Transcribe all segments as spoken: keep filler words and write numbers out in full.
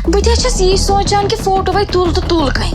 بہٕ تہِ چھَس یی سونٛچان کہِ فوٹو وَے تُل تہٕ تُل کَنہِ۔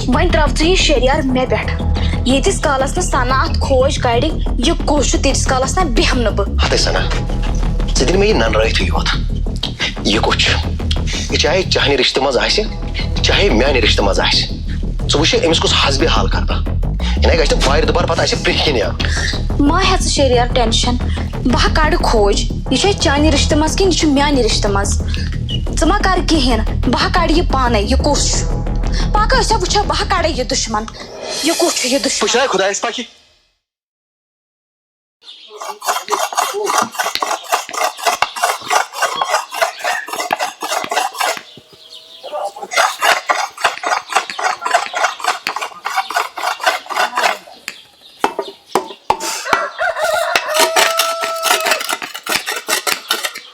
وۄنۍ ترٛاو ژٕ یہِ شیریار مےٚ پٮ۪ٹھ۔ ییٖتِس کالَس نہٕ صنعت کھوج کَڑِ، یہِ کُس چھُ، تیٖتِس کالَس نہ بیٚہمہٕ نہٕ بہٕ۔ ہتے سنا، ژٕ دِ نہٕ مےٚ یہِ ننرٲوتھٕے یوت۔ یہِ کُس چھُ؟ یہِ چاہے چانہِ رِشتہٕ منٛز آسہِ، چاہے میانہِ رِشتہٕ منٛز آسہِ۔ ژٕ وٕچھ أمِس کُس حسبِ حال کَرٕ بہٕ۔ یہِ نَے گژھِ نہٕ وارِ دُبارٕ پَتہٕ اَسہِ برٛونٛہہ کِنۍ یَتھ۔ ما ہےٚ ژٕ شیریار ٹٮ۪نشَن۔ بہٕ ہا کَڑٕ کھوج۔ یہِ چھا چانہِ رِشتہٕ منٛز کِنہٕ یہِ چھُ میانہِ رِشتہٕ منٛز؟ ژٕ ما کَر کِہیٖنۍ۔ بہٕ ہا کَڑٕ یہِ پانَے۔ یہِ کُس چھُ؟ پَکھ أسۍ ہا وٕچھو، بہٕ ہا کَڑَے یہِ دُشمَن۔ یہِ کُس چھُ یہِ دُشمَن؟ پُشراے خۄدایَس پَکہِ۔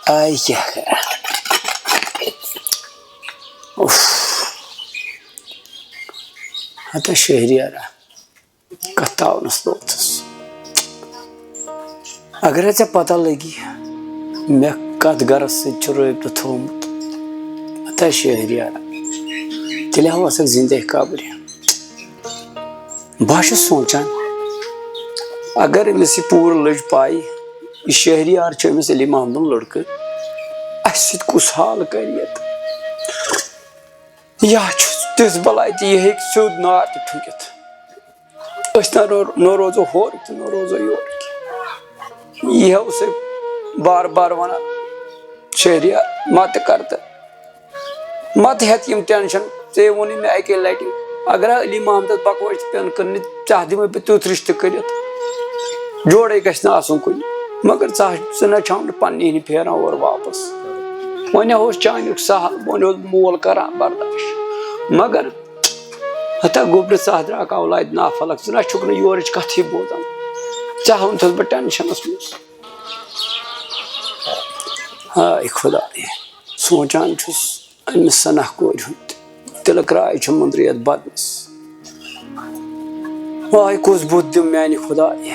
آے کیٛاہ کرٕ؟ اُف۔ ہتا شہریارا، کتھ تاونس لوٚگُس۔ اگرے ژےٚ پتہ لگی، مےٚ کتھ گرس سۭتۍ چھُ رٲبطہٕ تھوٚومُت، ہتا شہریارا، تیٚلہِ ہا اوسکھ زندے قبرِ۔ بہٕ ہا چھُس سونٛچان، اگر أمِس یہِ پوٗرٕ لٔج پَے، یہِ شہریار چھُ أمِس علی محمدُن لٔڑکہٕ، اَسہِ سۭتۍ کُس حال کَرِ یَتھ؟ یہِ ہا چھُ تِژھ بَلاے تہِ، یہِ ہیٚکہِ سیوٚد نار تہِ پھُکِتھ۔ أسۍ نہ رو-، نہ روزو ہورٕکۍ تہٕ نہ روزو یورٕکۍ۔ یہِ ہا اوس بار بار وَنان، شہریار، مَتہٕ کَر تہٕ مت ہیت یم ٹینشن۔ ژےٚ ووٚنُے مےٚ اَکے لٹہِ، اگر علی محمدس بکوچ تہِ پٮ۪ن کٕننہِ، ژےٚ دِمے بہٕ تیُتھ رشتہٕ کٔرِتھ، جوڑے گژھِ نہٕ آسُن کُنہِ۔ مگر ژٕ ہا، ژٕ نہ چھَو نہٕ پننہِ ہِنہِ پھیران اورٕ واپس۔ وۄنۍ ہا اوس چانیُک سہل، وۄنۍ اوس مول کران برداش۔ مگر ہتا گوٚبرِ ژٕ ہا درٛاکھ اولادِ نافلک، ژٕ نہ چھُکھ نہٕ یورٕچ کتھٕے بوزان۔ ژےٚ ہاوُن چھَس بہٕ ٹینشنس منٛز۔ ہاے خداے، سونٛچان چھُس أمِس سناہ کورِ ہُنٛد تہِ۔ تِلہٕ کرٛاے چھےٚ مٔنٛدرِ یَتھ بدنس۔ واے کُس بُتھ دِم میانہِ خدایہِ،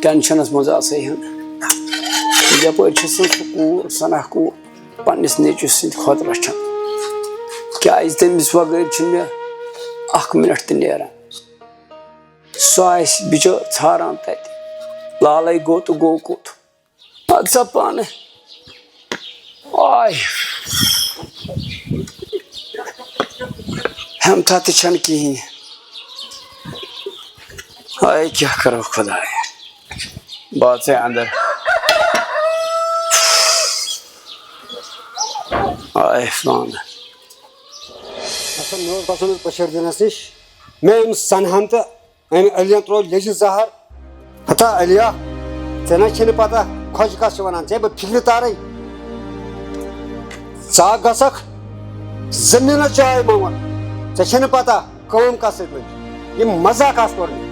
ٹینشنس منٛز آسے ہن۔ یپٲرۍ چھِ سۄ کوٗر، سناہ کوٗر، پننِس نیٚچوِس سۭتۍ کھۄتہٕ رچھان۔ کیازِ تٔمِس بغٲر چھُنہٕ مےٚ اکھ منٹ تہِ نیران۔ سۄ آسہِ بِچٲر ژھاران تَتہِ، لالَے گوٚو تہٕ گوٚو کوٚت۔ پَتہٕ سا پانہٕ۔ آے۔ ہٮ۪متھا تہِ چھَنہٕ کِہیٖنۍ۔ آے کیٛاہ کَرو خۄداے۔ بہٕ ژَے اَندَر۔ آے پانہٕ۔ اَصٕل مےٚ اوس گژھُن أمِس بشیٖر دیٖنَس نِش۔ مےٚ أمۍ سَنہٕ ہَن تہٕ أمۍ علیَن ترٛوو لیٚجہِ زہر۔ ہتا علیا، ژےٚ نہ چھےٚ نہٕ پتہ خۄش کَس چھِ وَنان، ژےٚ بہٕ فِکرِ تارَے۔ ژٕ ہا گژھکھ زٔمیٖنَس جاے منٛگُن، ژےٚ چھےٚ نہٕ پتہ کٲم کَس سۭتۍ لٔج۔ یہِ مزاق آسہٕ کوٚرمُت۔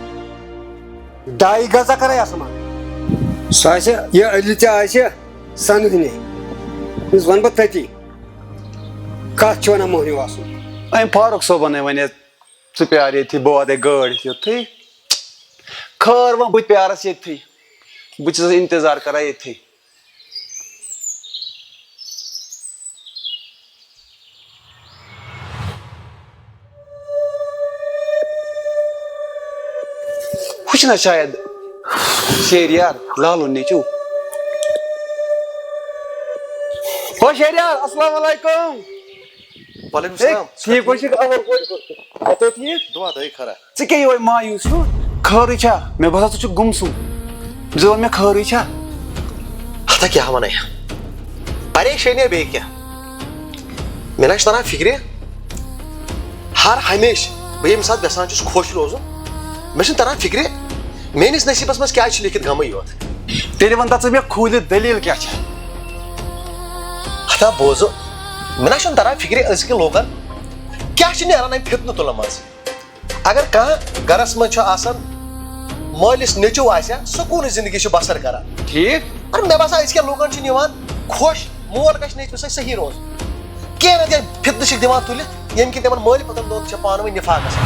ڈاے گزا کَرَے آسہٕ منٛز۔ سُہ آسہِ، یہِ علی تہِ آسہِ سَنہٕ ہٕنی۔ أمِس وَنہٕ بہٕ تٔتی، کَتھ چھِ وَنان مۄہنیوٗ آسُن۔ أمۍ فاروق صٲبَن ہے وَنے، ژٕ پیار ییٚتھی، بہٕ واتَے گٲڑۍ یوٚتھٕے۔ خٲر وۄنۍ، بہٕ تہِ پیارَس ییٚتھی۔ بہٕ چھُس اِنتظار کران ییٚتھی۔ ہُہ چھُنہ شاید شیریار، لالُن نیٚچوٗ۔ ہو شیریار، السلام علیکم۔ وعلیکم ہے، السلام۔ ٹھیٖک پٲٹھۍ چھِکھ؟ اَصٕل پٲٹھۍ۔ اَتہِ ٹھیٖک؟ دُعا دٲے خٲرا۔ ژٕ کیٛاہ یِہوٚے مایوٗس ہیوٗ؟ خٲرٕے چھا؟ مےٚ باسان، ژٕ چھُکھ گُمسُم۔ ژٕ وَن مےٚ، خٲرٕے چھا؟ ہتا کیٛاہ وَنَے؟ پریشٲنی بیٚیہِ کیٛاہ؟ مےٚ نہ چھُ تَران فِکرِ، ہر ہمیشہٕ بہٕ ییٚمہِ ساتہٕ یَژھان چھُس خۄش روزُن، مےٚ چھُنہٕ تَران فِکرِ، میٛٲنِس نصیٖبَس منٛز کیٛازِ چھُ لیکھِتھ غمٕے یوت۔ تیٚلہِ وَن تہٕ ژٕ مےٚ کھوٗلِتھ دٔلیٖل کیٛاہ چھےٚ؟ ہتا بوزو، مےٚ نہ چھُنہٕ تَران فِکرِ أزکٮ۪ن لوٗکَن کیٛاہ چھُ نیران اَمہِ فِتنہٕ تُلہٕ منٛز۔ اگر کانٛہہ گرس منٛز چھُ آسان، مٲلِس نیٚچوٗ آسہِ ہا، سکوٗنٕچ زندگی چھُ بسر کران۔ ٹھیٖک۔ مگر مےٚ باسان، أزکٮ۪ن لوٗکن چھُنہٕ یِوان خۄش، مول گژھِ نیٚچوِس سۭتۍ صحیح روزُن۔ کینٛہہ نتہٕ کینٛہہ فِتنہٕ چھِکھ دِوان تُلِتھ، ییٚمہِ کِنۍ تِمن مٲلۍ پوٗتن دۄن چھِ پانہٕ ؤنۍ نفاق گژھان۔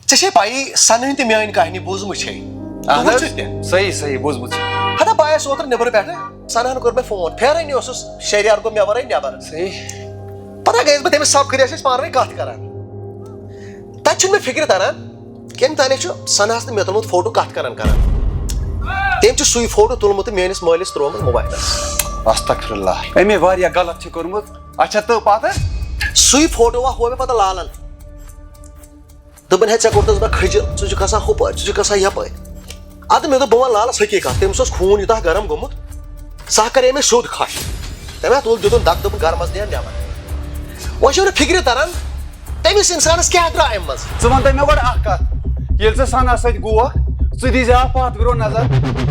ژےٚ چھے پَیی، سنہٕ ہٕنٛدۍ تہِ میٲنۍ کہانی بوٗزمٕژ چھے۔ اہن بوٗزمٕژ حظ۔ چھُتھ تہِ؟ صحیح، صحیح، بوٗزمٕژ چھے۔ ہتا بہٕ آیس اوترٕ نیٚبرٕ پٮ۪ٹھٕ، سناہن کوٚر مےٚ فون، پھیرٲنی اوسُس شہریار گوٚو مےٚ ورٲے نٮ۪بر۔ صحیح۔ پتہ گٔیَس بہٕ تٔمِس، سب خٲطرٕ ٲسۍ أسۍ پانہٕ ؤنۍ کَتھ کران۔ تَتہِ چھُنہٕ مےٚ فِکرِ تران کٔمۍ تانۍ چھُ سناہس تہٕ مےٚ تُلمُت فوٹو کَتھ کران کران۔ تٔمۍ چھُ سُے فوٹو تُلمُت تہٕ میٲنِس مٲلِس ترٛوومُت موبایلَس۔ استغفر اللہ، أمۍ واریاہ غلط چھِ کوٚرمُت۔ اچھا، تہٕ پتہٕ؟ سُے فوٹو ہا ہوو مےٚ پتہٕ لالن۔ دوٚپُن، "ہے، ژےٚ کوٚرتھَس بہٕ کھٔجہِ، ژٕ چھُکھ آسان ہُپٲرۍ، ژٕ چھُکھ آسان یَپٲرۍ۔" اَدٕ مےٚ دوٚپ، "بہٕ وَنہٕ لالَس حقیٖقت، تٔمِس اوس خوٗن یوٗتاہ گرم گوٚمُت، سُہ ہا کَرے مےٚ سیوٚد کھَش۔" تٔمۍ ہا تُل، دیُتُن دَکہٕ، دوٚپُن، "گرمَس دِیَن نٮ۪بَر۔" وۄنۍ چھُنہٕ فِکرِ تَران، تٔمِس اِنسانَس کیٛاہ درٛاو اَمہِ منٛز؟ ژٕ وَن تہٕ مےٚ گۄڈٕ اَکھ کَتھ، ییٚلہِ ژٕ سَنا سۭتۍ گوکھ، ژٕ دیٖزِ ہا پَتھ برٛونٛہہ نظر،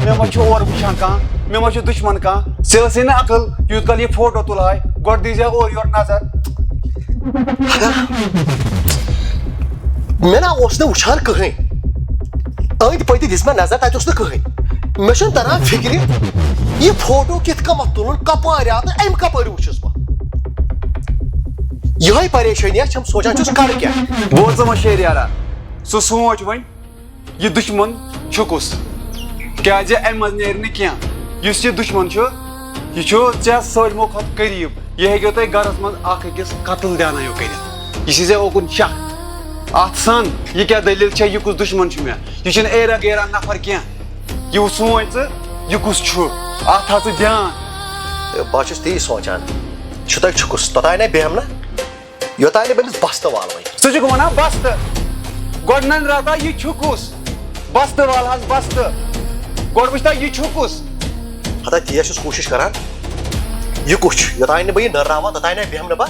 مےٚ ما چھُ اورٕ وٕچھان کانٛہہ، مےٚ ما چھُ دُشمَن کانٛہہ؟ ژےٚ ٲسٕے نہٕ عقل، یوٗت کال یہِ فوٹو تُلہٕ ہاے، گۄڈٕ دیٖزِ ہا اورٕ یورٕ نظر۔ مےٚ نا اوس نہٕ وٕچھان کٕہٕنۍ۔ أنٛدۍ پٔتۍ دِژ مےٚ نظر، تَتہِ اوس نہٕ کٕہٕنۍ۔ مےٚ چھُنہٕ تَران فِکرِ، یہِ فوٹو کِتھ کٔنۍ تُلُن، کَپٲرۍ آو تہٕ أمۍ کَپٲرۍ وٕچھُس بہٕ۔ یِہوٚے پریشٲنی چھَم سونٛچان چھُس، کَرٕ کیٛاہ؟ بوز ژٕ وۄنۍ شیریارا، ژٕ سونٛچ وۄنۍ، یہِ دُشمن چھُ کُس؟ کیازِ امہِ منٛز نیرِ نہٕ کینٛہہ۔ یُس یہِ دُشمن چھُ، یہِ چھُ ژےٚ سٲلمو کھۄتہٕ قریب۔ یہِ ہیٚکیو تۄہہِ گرس منٛز اکھ أکِس قتل دیانہ ہیوٗ کٔرِتھ۔ یہِ چھِ ژےٚ اوکُن شک۔ اتھ سن، یہِ کیٛاہ دٔلیٖل چھےٚ؟ یہِ کُس دُشمن چھُ مےٚ؟ یہِ چھُنہٕ ایرا گیرا نفر کینٛہہ۔ یہِ سونٛچ ژٕ، یہِ کُس چھُ؟ اتھ تھاو ژٕ دیان۔ بہٕ چھُس تی سونٛچان، چھُ تۄہہِ چھُ کُس؟ توٚتانۍ نے بیٚہم نہ۔ یوٚتام نہٕ بہٕ أمِس بستہٕ والہٕ وۄنۍ۔ ژٕ چھُکھ وَنان بستہٕ؟ گۄڈٕ نَنراوتا یہِ چھُ کُس؟ بستہٕ وال حظ بستہٕ۔ گۄڈٕ وٕچھتا یہِ چھُ کُس؟ ہتا تی چھُس کوٗشِش کران۔ یہِ کُس چھُ؟ یوٚتام نہٕ بہٕ یہِ نٔنراوان، توٚتام نہٕ بیٚہمہٕ نہٕ بہٕ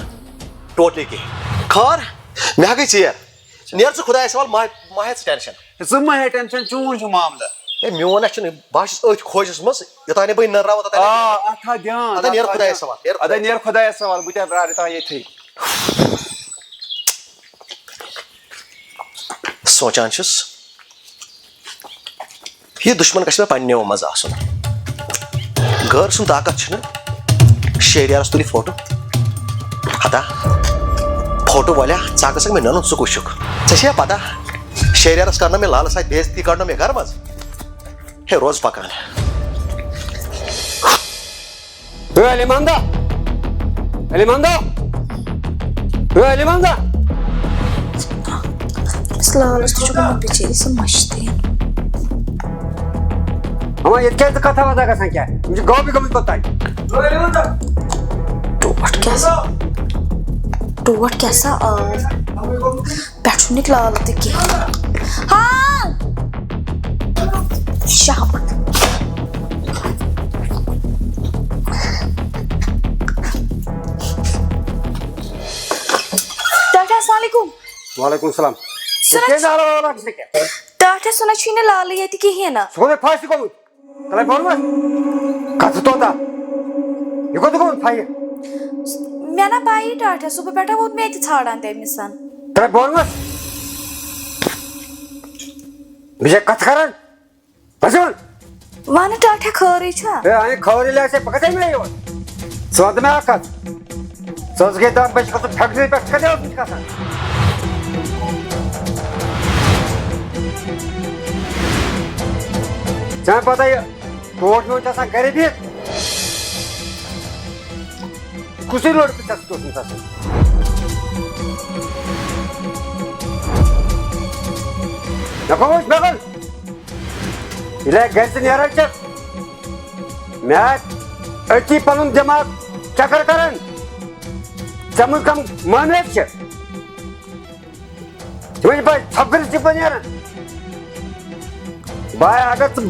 ٹوٹلی کِہیٖنۍ۔ خٲر، مےٚ ہا گٔے ژیر۔ نیر ژٕ خۄدایَس حوالہٕ، مہ مہ ہےٚ ژٕ ٹٮ۪نشن۔ ژٕ مہ ہےٚ ٹٮ۪نشن، چون چھُ معاملہٕ۔ ہے، میون ہا چھُنہٕ، بہٕ ہا چھُس أتھۍ کھوجَس منٛز، یوٚتام نہٕ بہٕ یہِ نٔنراوان، توٚتام نہٕ آ، بیٚہمہٕ۔ اَتھ ہا دیان، اَتھ ہا اَتھ ہا نیرٕ دیان۔ خۄدایَس حوالہٕ، نیرٕ اَدٕ خۄدایَس۔ نیرٕ خۄدایَس حوالہٕ، بہٕ تہِ درٛاو یِتھ آیے تھٕے۔ سونٛچان چھُس، یہِ دُشمن گژھِ مےٚ پننیو منٛز آسُن۔ غٲر سُنٛد طاقت چھُنہٕ۔ شہریارس تُلہِ فوٹو۔ ہتا، فوٹو وٲلیا، ژٕ ہا گژھکھ مےٚ ننُن، ژٕ کُس چھُکھ؟ ژےٚ چھےٚ پتہ، شہریارس کرنٲو مےٚ لالہٕ سۭتۍ بے عزتی، کڑنٲو مےٚ گرٕ منٛز۔ ہے، روز پکان۔ ہے، علی محمد! علی محمد! ہے، علی محمد! أمِس لالَس تہِ چھُ گوٚمُت بِچٲرِس سُہ مَشتٕے۔ اما، ییٚتہِ کیٛازِ کَتھا وَتھا گژھان کیٛاہ؟ یِم چھِ گاوٕ گٔمٕتۍ کوٚت تام؟ ٹوٹھ کیٛاہ سا؟ ٹوٹھ کیٛاہ سا آو؟ پٮ۪ٹھ چھُنہٕ ییٚتہِ لالہٕ تہِ کِہیٖنۍ۔ ہاں! شاہ۔ ٹاٹھا، السلام علیکم۔ وعلیکم السلام۔ سُہ نہ کیٛاہ نالہٕ والہٕ ژٕ کیٛاہ؟ ٹاٹھا، سُہ نہ چھُے نہٕ لالہٕ ییٚتہِ کِہیٖنۍ نہٕ۔ سُہ گوٚو مےٚ پھاسہِ گوٚمُت۔ تَلَے بوٚرمَس۔ کَتھٕ توٚت اَتھ۔ یہِ کوٚت گوٚمُت پھَیہِ؟ مےٚ نہ پَیی ٹاٹھا، صُبحہٕ پٮ۪ٹھٕ ووت مےٚ تہِ ژھانٛڈان تٔمِس۔ تَلَے بوٚرمَس۔ بہٕ چھَس کَتھٕ کَران۔ بَس وَن۔ وَنہٕ ٹاٹھا، خٲرٕے چھا؟ ہے، اَنے خٲرٕے لَگہِ ژےٚ، بہٕ کَتہِ مےٚ یور؟ ژٕ وَن تہٕ مےٚ اَکھ کَتھ۔ ژٕ ٲسٕکھ ہے دَپان بہٕ چھُس گژھُن فیکٹری پٮ۪ٹھ، ژٕ کَتہِ اوسُکھ گژھان؟ ژےٚ پَتہ یہِ ٹوٹھ میون چھُ آسان گَرِ بِہِتھ۔ کُسٕے لٔڑکہٕ ژےٚ سۭتۍ اوسمُت آسان؟ مےٚ کُن وٕچھ، مےٚ کُن۔ ییٚلہِ گرِ ژٕ نیران چھَکھ، مےٚ آسہِ أتی پَنُن دٮ۪ماغ چکر کران۔ ژےٚ منٛز کَم مٲمِیات چھِ؟ یِمَن چھِ پَے ژھۄپہٕ کٔرِتھ چھِ بہٕ نیران۔ بہٕ اگر ژٕ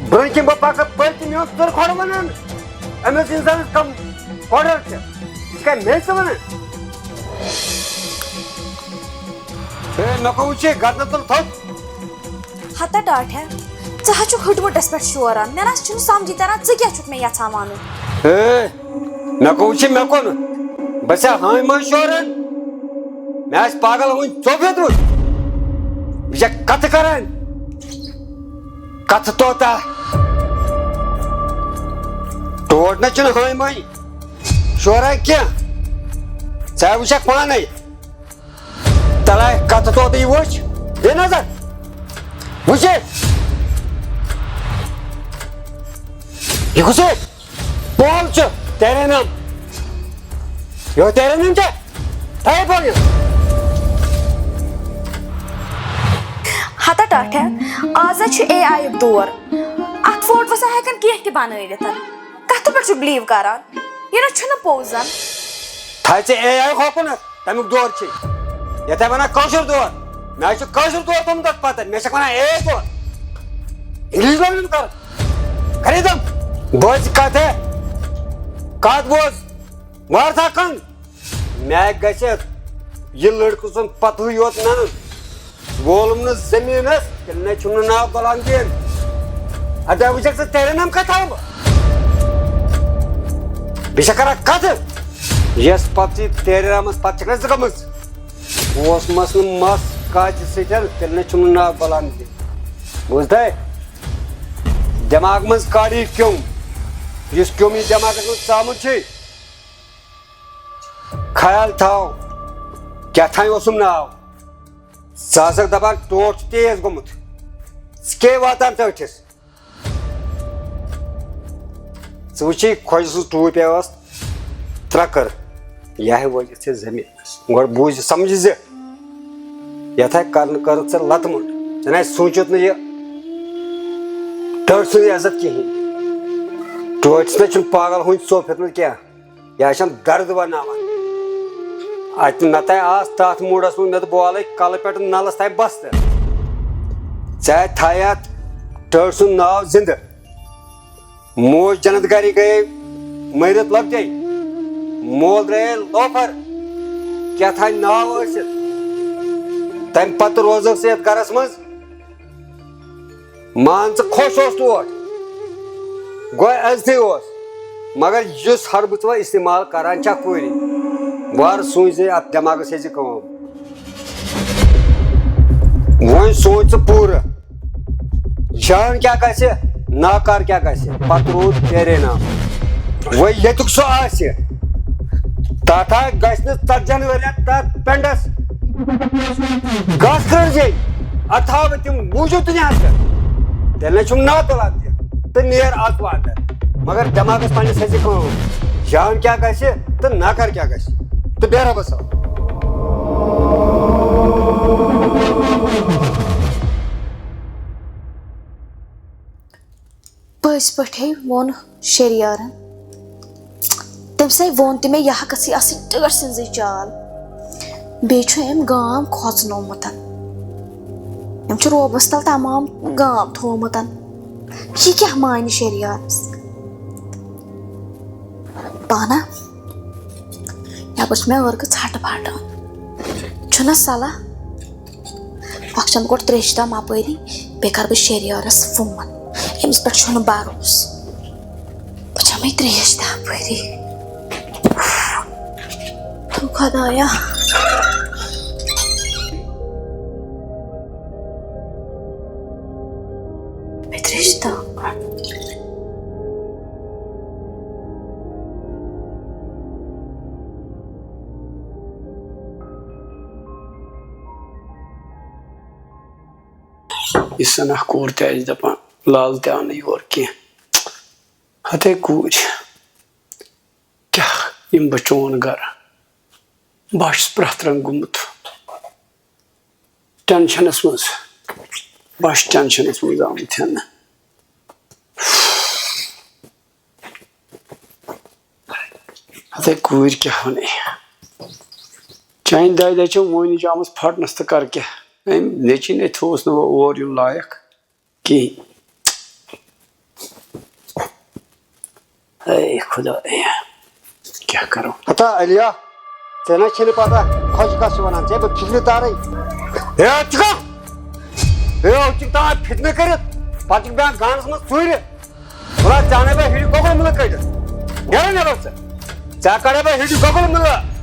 برٛونٛہہ کِنۍ بہٕ پَکہٕ پٔتۍ کِنۍ میون ژٕر کھۄڈٕ وَنان، أمِس اِنسانَس کَم کۄڈَر چھِ۔ یہِ چھِ کَتہِ مےٚ ژٕ وَنان؟ ہے، مےٚ کُن وٕچھ، گردن تُل تھوٚد۔ ہتا ٹاٹھیا، ژٕ حظ چھُکھ ہٕٹمٕٹس پٮ۪ٹھ شوران۔ مےٚ نہ حظ چھُنہٕ سمجھی تران، ژٕ کیٛاہ چھُکھ مےٚ یژھان ونُن؟ ہے، مےٚ کُن وٕچھ، مےٚ کُن۔ بہٕ چھا ہٲنۍ مٲنۍ شوران؟ مےٚ آسہِ پاگل ہُنٛد ژوٚپ ہیوٚتمُت۔ بہٕ چھا کتھٕ کران؟ کتھٕ توتاہ۔ ٹوٹھ نہ چھُنہٕ ہٲنۍ مٲنۍ شوران کینٛہہ۔ ژٕ ہا وٕچھکھ پانے۔ تَلے کَتھ توتہٕ یہِ وٕچھ، دِ نظر۔ وٕچھ یہِ۔ یہِ کُس چھُ؟ کال چھُ تیرے نام۔ یو تیرے نام کیا؟ تھاے پولیس۔ ہتا ٹاٹھیا، آز حظ چھُ اے آی یُک دور۔ اتھ فوٹوس ہٮ۪کن کینٛہہ تہِ بنٲوِتھ۔ کتھ پٮ۪ٹھ چھُ بلیو کران؟ یہِ نہ چھُنہٕ پوٚز زن۔ تھاے ژےٚ اے آی ہوکُنتھ، تمیُک دور چھُ۔ یتھ ہا ونان کٲشُر دور۔ مےٚ حظ چھُ کٲشُر دور تھوٚمُت اتھ پتہٕ۔ مےٚ چھکھ ونان اے آی دور۔ انگلش لفظ کر۔ خریدم۔ بوز کتھ ہے۔ کتھ بوز۔ وارٕ تھاو کن۔ مےٚ گژھِ یہِ لڑکہٕ سُنٛد پتہٕ یوت ننُن۔ وولُم نہٕ زٔمیٖنَس، تیٚلہِ نَے چھُم نہٕ ناو غلام دیٖن۔ اَدٕ وٕچھکھ ژٕ تیرے نام کَتھ تھاوٕ بہٕ؟ بیٚیہِ چھےٚ کران کَتھٕ۔ یۄس پَتہٕ یہِ تیرے نامَس پَتہٕ چھَکھ نَے ژٕ گٔمٕژ۔ اوسمَس نہٕ مَس کاجہِ سۭتۍ، تیٚلہِ نَے چھُم نہٕ ناو غلام دیٖن۔ بوٗزتھے؟ دٮ۪ماغ منٛز کَڑ یہِ کیوٚم۔ یُس کیوٚم یہِ دٮ۪ماغَس منٛز ژامُت چھُے، خیال تھاو، کیٛاہ تام اوسُم ناو۔ ژٕ آسکھ دپان ٹوٹھ چھُ تیز گوٚمُت، ژٕ کیٛاہ واتان ژٕ أٹھِس؟ ژٕ وٕچھی خۄجہِ سٕنٛز ٹوٗپۍ ٲس ترٛکٕر، یہِ ہا وٲجِتھ ژےٚ زٔمیٖنَس۔ گۄڈٕ بوٗز یہِ سمجھ زِ یَتھ ہا کرنہٕ کٔرٕتھ ژےٚ لَتہٕ مۄنٛڈ، ژےٚ نَے سوٗنٛچُتھ نہٕ یہِ ٹٲٹھۍ سٕنٛز عزت کِہیٖنۍ۔ ٹوٹھِس نَے چھُنہٕ پاگل ہوٗنۍ ژوٚپ ہیوٚتمُت کینٛہہ۔ یہِ حظ چھَم درد ونناوان۔ اتہِ نتہٕ آس تتھ موٗڈس منٛز، مےٚ دوٚپ بہٕ والے کلہٕ پٮ۪ٹھ نلس تام بستہٕ۔ ژےٚ تھایہِ اتھ ٹٲٹھۍ سُنٛد ناو زندٕ۔ موج جنت گری گٔیے مٔرِتھ لۄکٹے، مول درٛایے لوفر، کیٛاہ تھایہِ ناو ٲسِتھ۔ تمہِ پتہٕ روزو ژٕ یتھ گرس منٛز۔ مان ژٕ خۄش اوس تور، گوٚو عزتھٕے اوس، مگر یُس حربہٕ ژٕ وۄنۍ استعمال کران چھکھ پوٗرٕ، وارٕ سوٗنچ زِ اتھ دٮ۪ماغس ہیٚزِ کٲم۔ وۄنۍ سوٗنچ ژٕ پوٗرٕ، جان کیٛاہ گژھِ، ناکار کیٛاہ گژھِ، پتہٕ روٗد تیرے نام۔ وۄنۍ ییٚتیُک سُہ آسہِ، تتھ ہا گژھِ نہٕ ژتجی ہن ؤرین تتھ پنڈس گس کٔر زے، اتھ تھاو بہٕ تِم موٗجوٗب دُنیاہس پٮ۪ٹھ۔ تیٚلہِ نَے چھُم ناو تُلان تہِ تہٕ نیر از واتہٕ۔ مگر دٮ۪ماغس پننِس ہیٚژِ کٲم، جان کیٛاہ گژھِ تہٕ ناکار کیٛاہ گژھِ۔ تہٕ بیٚہہ رۄبس حوالہٕ۔ پٔزۍ پٲٹھۍ ووٚن شیریارن۔ تٔمۍ سٕے ووٚن تہِ مےٚ، یہِ ہا گٔژھٕے آسٕنۍ ٹٲٹھۍ سٕنٛزٕے چال۔ بیٚیہِ چھُ أمۍ گام کھوژنومُت۔ أمۍ چھُ روبس تل تمام گام تھوومُت۔ یہِ کیٛاہ مانہِ شیریارس؟ پانہ یپٲرۍ چھِ مےٚ ٲرکہٕ ژھٹہٕ پھٹان۔ چھُنہ صلاح؟ اکھ چمہٕ گۄڈٕ تریش تام اپٲری، بیٚیہِ کرٕ بہٕ شیریارس فون۔ أمِس پٮ۪ٹھ چھُنہٕ بھروسہٕ۔ بہٕ چمے تریش تہِ اپٲری۔ تو خدایا۔ مےٚ تریش تام۔ یہِ سناہ کوٗر تہِ آسہِ دپان، لال تہِ آو نہٕ یور کینٛہہ۔ ہتے کوٗرۍ، کیٛاہ یِم بہٕ چون گرٕ؟ بہٕ ہا چھُس پرٛٮ۪تھ رنٛگہٕ گوٚمُت ٹٮ۪نشنس منٛز۔ بہٕ ہا چھُس ٹٮ۪نشنس منٛز آمُت ہٮ۪نہٕ۔ ہتے کوٗرۍ کیٛاہ ونے؟ چانہِ دادِ دَچھِ مۄہنِج آمٕژ پھٹنس تہٕ کر کیٛاہ؟ أمۍ نیٚچِن اَتھِ اوس نہٕ وۄنۍ اور یُن لایق کِہیٖنۍ۔ اے خدایا، کیٛاہ کرو؟ ہتا علیا، ژےٚ نہ چھے نہٕ پتہ خۄش کَس چھِ وَنان، ژےٚ بہٕ فِکرِ تارے۔ ہے، ژٕ کَم؟ ہے، ژٕ تام فِتنہٕ کٔرِتھ، پتہٕ چھُکھ بیٚہان گانَس منٛز ژوٗرِ۔ وَلہٕ ژےٚ اَنے بہٕ ہِڑِ گۄگُل مٕلہٕ کٔڑِتھ۔ نیرٕ نٮ۪بر ژٕ۔ ژےٚ کَڑے بہٕ ہِڑِ گۄگُل مٕلہٕ۔